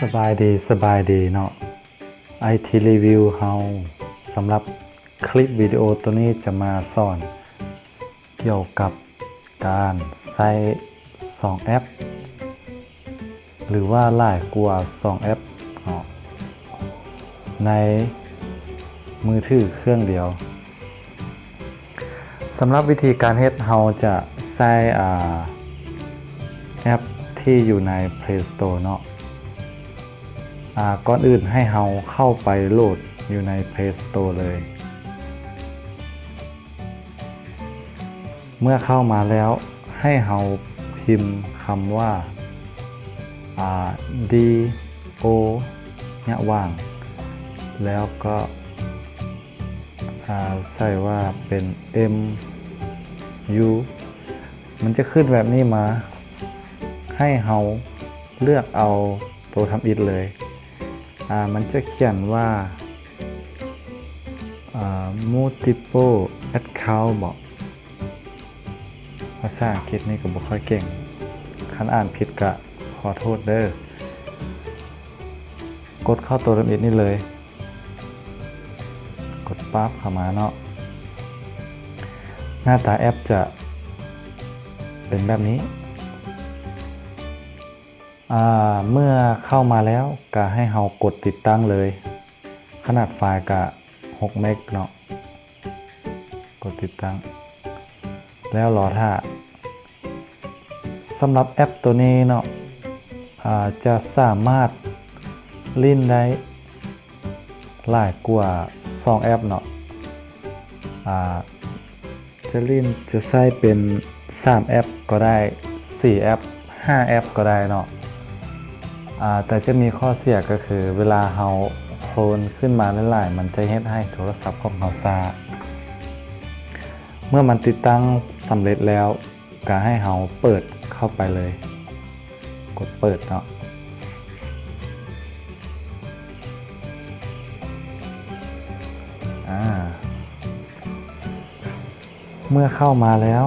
ສະບາຍດີ ສະບາຍດີເນາະ ໄອທີຣີວິວເຮົາ. ສຳລັບຄລິບວິດີໂອໂຕນີ້ຈະມາສອນກ່ຽວກັບການໃຊ້ສອງແອັບ ຫຼືວ່າຫຼາຍກວ່າສອງແອັບເນາະ ໃນມືຖືເຄື່ອງດຽວ. ສຳລັບວິທີການເຮັດ ເຮົາຈະໃຊ້ ອາ ແອັບທີ່ຢູ່ໃນ Play Store ເນາະ. ອາ ກ່ອນອື່ນໃຫ້ເຮົາເຂົ້າໄປໂຫຼດຢູ່ໃນ Play Store ເລີຍ. ເມື່ອເຂົ້າມາແລ້ວ ໃຫ້ເຮົາພິມຄຳວ່າ ອາ ດີ ໂອ ຍະຫວ່າງ ແລ້ວກໍ ອາ ໃສ່ວ່າເປັນ ເອັມ ຢູ ມັນຈະຂຶ້ນແບບນີ້ມາ ໃຫ້ເຮົາເລືອກເອົາໂຕທຳອິດເລີຍ. ອາ ມັນຈະຂຽນວ່າ ອາ multiple account ບໍ? ພາສາອັງກິດນີ້ກໍບໍ່ຄ່ອຍເກັ່ງ, ຄັນອ່ານຜິດກະຂໍໂທດເດີ້. ກົດເຂົ້າໂຕທຳອິດນີ້ເລີຍ, ກົດປັບເຂົ້າມາເນາະ. ໜ້າຕາແອັບຈະເປັນແບບນີ້. ອາ ເມື່ອເຂົ້າມາແລ້ວກະໃຫ້ເຮົາກົດຕິດຕັ້ງເລີຍ. ຂະໜາດໄຟລ໌ກະຫົກເມັກເນາະ. ກົດຕິດຕັ້ງ ແລ້ວລໍຖ້າ. ສຳລັບແອັບໂຕນີ້ເນາະ ອາ ຈະສາມາດຫຼິ້ນໄດ້ຫຼາຍກວ່າສອງແອັບເນາະ. ອາ ຈະຫຼິ້ນ ຈະໃຊ້ເປັນສາມແອັບກໍໄດ້, ສີ່ແອັບ, ຫ້າແອັບກໍໄດ້ເນາະ. ອາ ແຕ່ຈະມີຂໍ້ເສຍກໍຄື ເວລາເຮົາໂຄລນຂຶ້ນມາຫຼາຍໆ ມັນຈະເຮັດໃຫ້ໂທລະສັບຂອງເຮົາຊ້າ. ເມື່ອມັນຕິດຕັ້ງສຳເລັດແລ້ວ ກະໃຫ້ເຮົາເປີດເຂົ້າໄປເລີຍ, ກົດເປີດເນາະ. ອາ ເມື່ອເຂົ້າມາແລ້ວ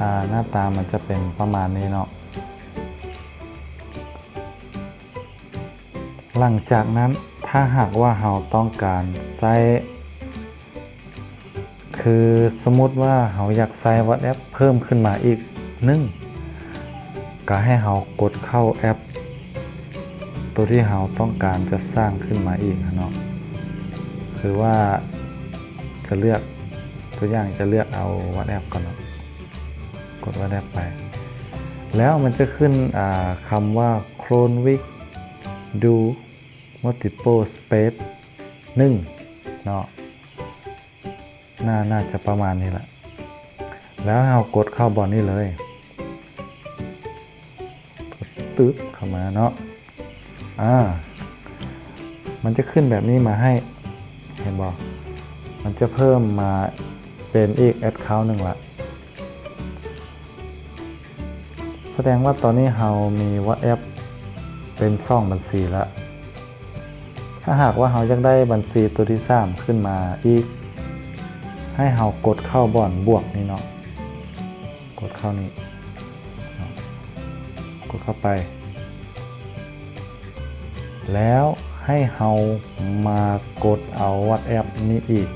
ອາ ໜ້າຕາມັນຈະເປັນປະມານນີ້ເນາະ. ຫຼັງຈາກນັ້ນ ຖ້າຫາກວ່າເຮົາຕ້ອງການໃຊ້ ຄືສົມມຸດວ່າເຮົາຢາກໃຊ້ WhatsApp ເພີ່ມຂຶ້ນມາອີກໜຶ່ງ, ກະໃຫ້ເຮົາກົດເຂົ້າແອັບໂຕທີ່ເຮົາຕ້ອງການຈະສ້າງຂຶ້ນມາອີກເນາະ. ຄືວ່າຈະເລືອກ ຕົວຢ່າງຈະເລືອກເອົາ WhatsApp ກ່ອນເນາະ, ກົດ WhatsApp ໄປ ແລ້ວມັນຈະຂຶ້ນ ອາ ຄຳວ່າ Clone with Do Multiple Space ໜຶ່ງ ເນາະ. ໜ້າ ໜ້າຈະປະມານນີ້ລະ. ແລ້ວເຮົາກົດເຂົ້າບ່ອນນີ້ເລີຍ, ກດຕຶບເຂົ້າມາເນາະ. ອາ ມັນຈະຂຶ້ນແບບນີ້ມາໃຫ້, ເຫັນບໍ່? ມັນຈະເພີ່ມມາເປັນອີກ account ໜຶ່ງລະ. ສະແດງວ່າຕອນນີ້ເຮົາມີ WhatsApp ເປັນສອງບັນຊີລະ. ຖ້າຫາກວ່າເຮົາຢາກໄດ້ບັນຊີໂຕທີສາມຂຶ້ນມາອີກ, ໃຫ້ເຮົາກົດເຂົ້າບ່ອນບວກນີ້ເນາະ, ກົດເຂົ້ານີ້ເນາະ, ກົດເຂົ້າໄປ ແລ້ວໃຫ້ເຮົາມາກົດເອົາ WhatsApp ນີ້ອີກ,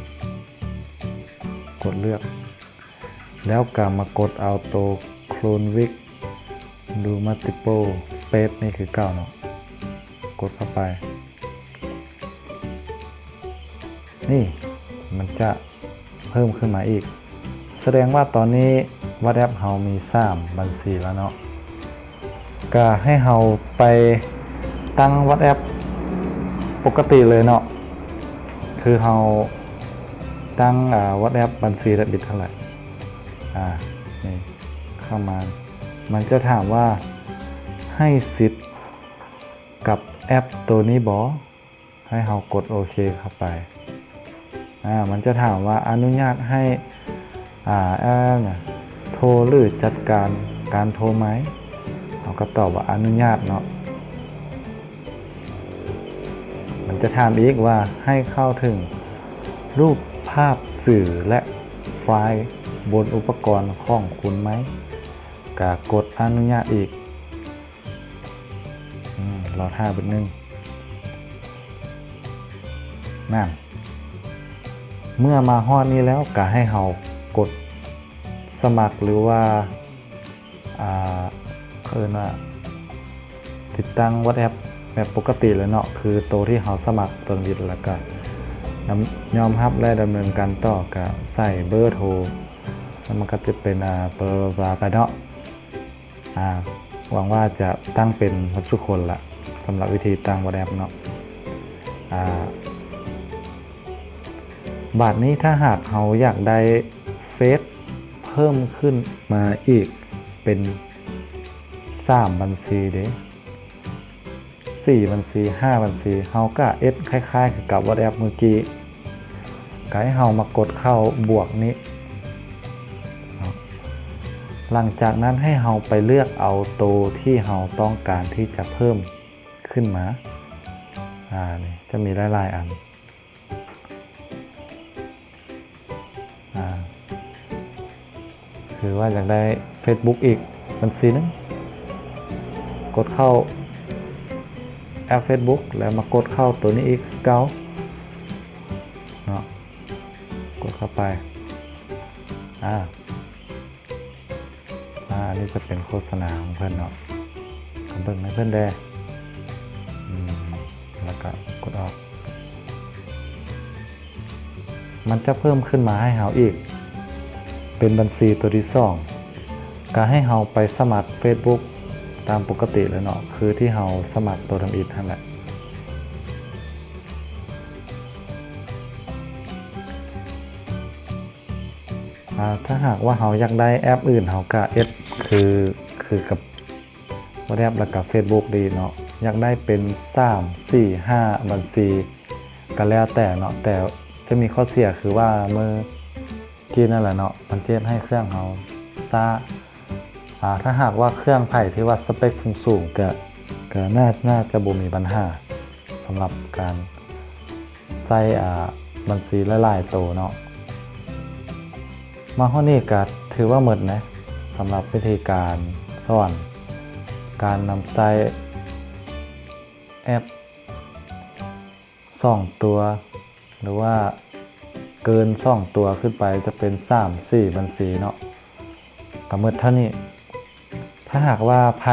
ກົດເລືອກ ແລ້ວກະມາກົດເອົາໂຕ Clone with Do Multiple Space ນີ້ຄືເກົ່າເນາະ, ກົດເຂົ້າໄປ. ນີ້ ມັນຈະເພີ່ມຂຶ້ນມາອີກ, ສະແດງວ່າຕອນນີ້ WhatsApp ເຮົາມີສາມບັນຊີແລ້ວເນາະ. ກະໃຫ້ເຮົາໄປຕັ້ງ WhatsApp ປົກກະຕິເລີຍເນາະ, ຄືເຮົາຕັ້ງ ອາ WhatsApp ບັນຊີທຳອິດຫັ້ນແຫຼະ. ອາ ນີ້ເຂົ້າມາ ມັນຈະຖາມວ່າໃຫ້ສິດກັບແອັບໂຕນີ້ບໍ່? ໃຫ້ເຮົາກົດໂອເຄເຂົ້າໄປ. ອາ ມັນຈະຖາມວ່າອະນຸຍາດໃຫ້ ອາ ແອັບໂທ ຫຼື ຈັດການການໂທໄໝ? ເຮົາກໍຕອບວ່າອະນຸຍາດເນາະ. ມັນຈະຖາມອີກວ່າໃຫ້ເຂົ້າເຖິງຮູບພາບ, ສື່ ແລະ ໄຟລ໌ບົນອຸປະກອນຂອງຄຸນໄໝ? ກະກົດອະນຸຍາດອີກ. ອືມ ດອດຫ້າຈຸດໜຶ່ງ ນັ້ນ. ເມື່ອມາຮອດນີ້ແລ້ວ ກະໃຫ້ເຮົາກົດສະໝັກ ຫຼືວ່າ ອ່າ ເຂົາເອີ້ນວ່າ ຕິດຕັ້ງ WhatsApp ແບບປົກກະຕິເລີຍເນາະ ຄືໂຕທີ່ເຮົາສະໝັກຕົວທຳອິດ ແລ້ວກະຍອມຮັບ ແລະ ດຳເນີນການຕໍ່ ກະໃສ່ເບີໂທ ແລ້ວມັນກະຈະເປັນ ອ່າ ບລາບລາໄປເນາະ. ອ່າ ຫວັງວ່າຈະຕັ້ງເປັນໝົດທຸກຄົນລະ ສຳລັບວິທີຕັ້ງ WhatsApp ເນາະ. ອ່າ ບາດນີ້ຖ້າຫາກເຮົາຢາກໄດ້ເຟສເພີ່ມຂຶ້ນມາອີກເປັນສາມບັນຊີເດ ສີ່ບັນຊີ ຫ້າບັນຊີ ເຮົາກະເຮັດຄ້າຍໆຄືກັບ WhatsApp ມື້ກີ້ ກະໃຫ້ເຮົາມາກົດເຂົ້າບວກນີ້ເນາະ. ຫຼັງຈາກນັ້ນໃຫ້ເຮົາໄປເລືອກເອົາໂຕທີ່ເຮົາຕ້ອງການທີ່ຈະເພີ່ມຂຶ້ນມາ. ອ່າ ນີ້ຈະມີຫຼາຍໆອັນ. ອ່າ ຄືວ່າຢາກໄດ້ Facebook ອີກບັນຊີໜຶ່ງ ກົດເຂົ້າແອັບ Facebook ແລ້ວມາກົດເຂົ້າໂຕນີ້ອີກຄືເກົ່າເນາະ ກົດເຂົ້າໄປ. ອ່າ ອ່າ ອັນນີ້ຈະເປັນໂຄສະນາຂອງເພິ່ນເນາະ ກະເບິ່ງໃຫ້ເພິ່ນແດ່. ອືມ ແລ້ວກະກົດອອກ. ມັນຈະເພີ່ມຂຶ້ນມາໃຫ້ເຮົາອີກ ເປັນບັນຊີໂຕທີສອງ ກະໃຫ້ເຮົາໄປສະໝັກ Facebook ຕາມປົກກະຕິເລີຍເນາະ ຄືທີ່ເຮົາສະໝັກໂຕທຳອິດຫັ້ນແຫຼະ. ອ່າ ຖ້າຫາກວ່າເຮົາຢາກໄດ້ແອັບອື່ນ ເຮົາກະເຮັດຄື ຄືກັບ WhatsApp ແລ້ວກະ Facebook ດີເນາະ. ຢາກໄດ້ເປັນສາມ ສີ່ ຫ້າບັນຊີ ກະແລ້ວແຕ່ເນາະ ແຕ່ຈະມີຂໍ້ເສຍຄືວ່າມື້ກີ້ນັ້ນແຫຼະເນາະ ມັນຈະເຮັດໃຫ້ເຄື່ອງເຮົາຊ້າ. ອ່າ ຖ້າຫາກວ່າເຄື່ອງໃຜທີ່ວ່າສະເປັກສູງໆ ກະ ກະໜ້າ ໜ້າຈະບໍ່ມີບັນຫາສຳລັບການ ໃຊ້ ອ່າ ບັນຊີຫຼາຍໆໂຕເນາະ. ມາຮອດນີ້ກະຖືວ່າໝົດນະ ສຳລັບວິທີການສອນ ການນຳໃຊ້ແອັບສອງຕົວ ຫຼືວ່າເກີນສອງຕົວຂຶ້ນໄປ ຈະເປັນສາມ ສີ່ບັນຊີເນາະ ກະໝົດເທົ່ານີ້. ຖ້າຫາກວ່າໃຜ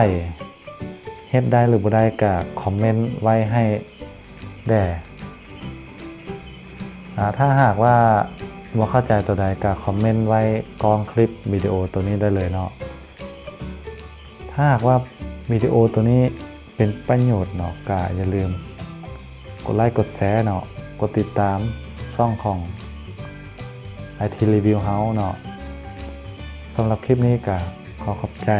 ເຮັດໄດ້ ຫຼື ບໍ່ໄດ້ ກະຄອມເມັນໄວ້ໃຫ້ແດ່. ອ່າ ຖ້າຫາກວ່າບໍ່ເຂົ້າໃຈໂຕໃດ ກະຄອມເມັນໄວ້ກ້ອງຄລິບວິດີໂອໂຕນີ້ໄດ້ເລີຍເນາະ. ຖ້າຫາກວ່າວິດີໂອໂຕນີ້ເປັນປະໂຫຍດເນາະ ກະຢ່າລືມກົດໄລກົດແຊເນາະ ກົດຕິດຕາມຊ່ອງຂອງ ໄອທີ ຣີວິວ ເຮົາເນາະ. ສຳລັບຄລິບນີ້ກະຂໍຂອບໃຈ.